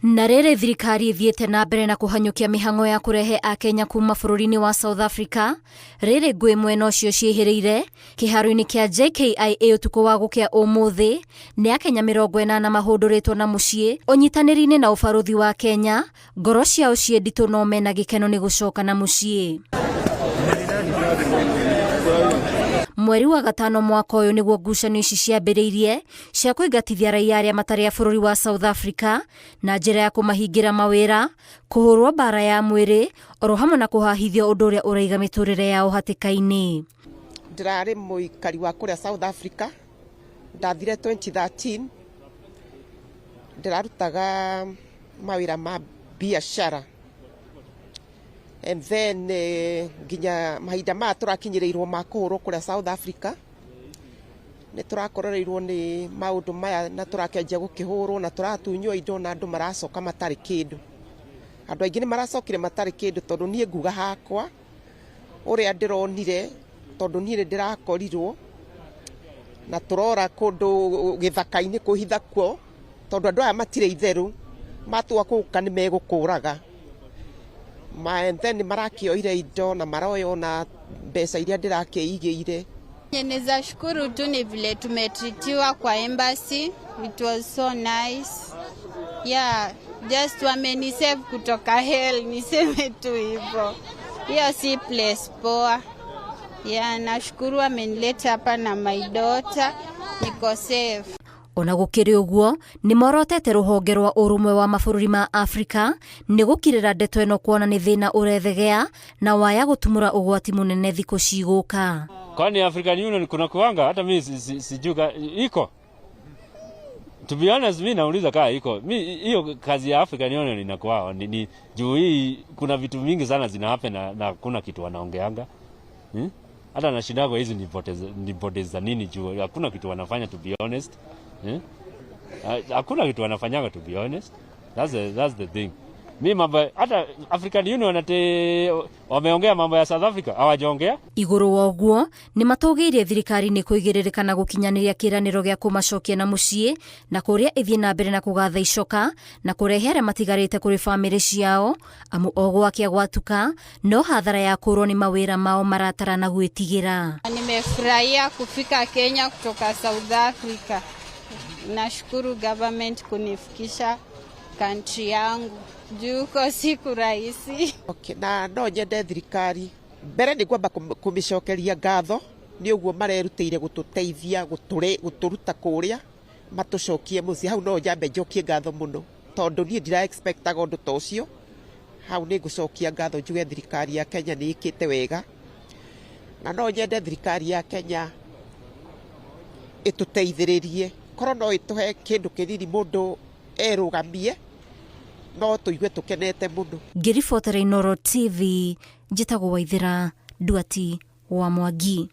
Na rĩrĩ thirikari ĩthiĩte na mbere na kũhanyũkia mĩhang'o ya kũrehe Akenya kuma bũrũri-inĩ wa South Africa, rĩrĩ ngũĩ mwena ũcio ciĩhĩrĩire kĩharo-inĩ kĩa JKIA ũtukũ wa gũkĩa ũmũthĩ nĩ Akenya 80 mahũndũrĩtwo na mũciĩ ũnyitanĩri-inĩ na ũbarũthi wa Kenya. Ngoro ciao ciĩ nditũ no mena gĩkeno nĩ gũcoka na mũciĩ. Mweri wa gatano mwaka ũyũ nĩguo ngucanio ici ciambĩrĩirie cia kũingatithia raia arĩa matarĩ a bũrũri wa South Africa na njĩra ya kũmahingĩra mawĩra, kũhũrwo mbara ya mwĩrĩ oro hamwe na kũhahithio ũndũ ũrĩa ũraiga mĩtũrĩre yao hatĩka-inĩ. Ndĩrarĩ mũikari wa kũrĩa South Africa, ndathire 2013, ndĩrarutaga mawĩra ma biacara and then nginya mahinda maya tũrakinyĩrĩirwo ma kũhũrwo kũrĩa South Africa, nĩ tũrakorereirwo nĩ maũndũ maya na tũrakĩanjia gũkĩhũrwo na tũratunywo indo na andũ maracoka matarĩ kĩndũ. Andũ aingĩ nĩ maracokire matarĩ kĩndũ tondũ niĩ nguga hakwa ũrĩa ndĩronire tondũ niĩ nĩ ndĩrakorirwo na tũrora kũndũ gĩthaka-inĩ kũhitha kuo tondũ andũ aya matirĩ itherũ matua gũka nĩ megũkũraga. And then marakĩoire indo na maroya ona mbeca iria ndĩrakĩigĩire. Naweza shukuru tu ni vile tumetreatiwa kwa embassy. It was so nice. Yeah, just wamenisave kutoka hell, niseme tu hivyo. Hiyo si place poa. Yeah, nashukuru wamenileta hapa na my daughter. Niko safe. Ona gũkĩrĩ ũguo nĩ morotete rũhonge rwa ũrũmwe wa mabũrũri ma Afrika nĩ gũkirĩra ndeto ĩno kuona nĩ thĩna ũrethegea na waya gũtumũra ũgwati mũnene thikũ cigũka. Kwani African Union kuna kuanga hata mi sijui iko. To be honest, mi nauliza kaa iko. Mi hiyo kazi ya African Union inakuwa ni juu hii kuna vitu mingi sana zina happen na kuna kitu wanaongeanga. Hata nashindago hizi ni poteza nini juu hakuna kitu wanafanya, to be honest. Hakuna kitu wanafanyaga, to be honest. That's the thing. Mi mambo hata African Union ate wameongea mambo ya South Africa hawajaongea. Igũrũ wa ũguo nĩ matũgĩirie thirikari nĩ kũigĩrĩrĩka na gũkinyanĩria kĩĩranĩro gĩa kũmacokia na mũciĩ na kũrĩa ĩthiĩ na mbere na kũgatha icoka na kũrehe arĩa matigarĩte kũrĩ bamĩrĩ ciao amu o gwakĩa gwatuka no hathara ya kũrwo nĩ mawĩra mao maratara na gwĩtigĩra. Nimefurahia kufika Kenya kutoka South Africa. Nashukuru government kunifikisha country yangu juu huko siku rahisi. Okay, na no nyende thirikari mbere nĩ ngwamba kũmĩcokeria ngatho nĩ ũguo marerutĩire gũtũteithia gũtũruta kũrĩa matũcokie mũciĩ. Hau no njambe njokie ngatho mũno tondũ niĩ ndira expectaga ũndũ ta ũcio. Hau nĩ ngũcokia ngatho njuge thirikari ya Kenya nĩ ĩkĩte wega, na no nyende thirikari ya Kenya ĩtũteithĩrĩrie korwo no ĩtũhe kĩndũ kĩnini mũndũ erũgamie no tũigue tũkenete mũno. Ngĩribotera Inooro TV, njĩtagwo Waithĩra Nduati wa Mwangi.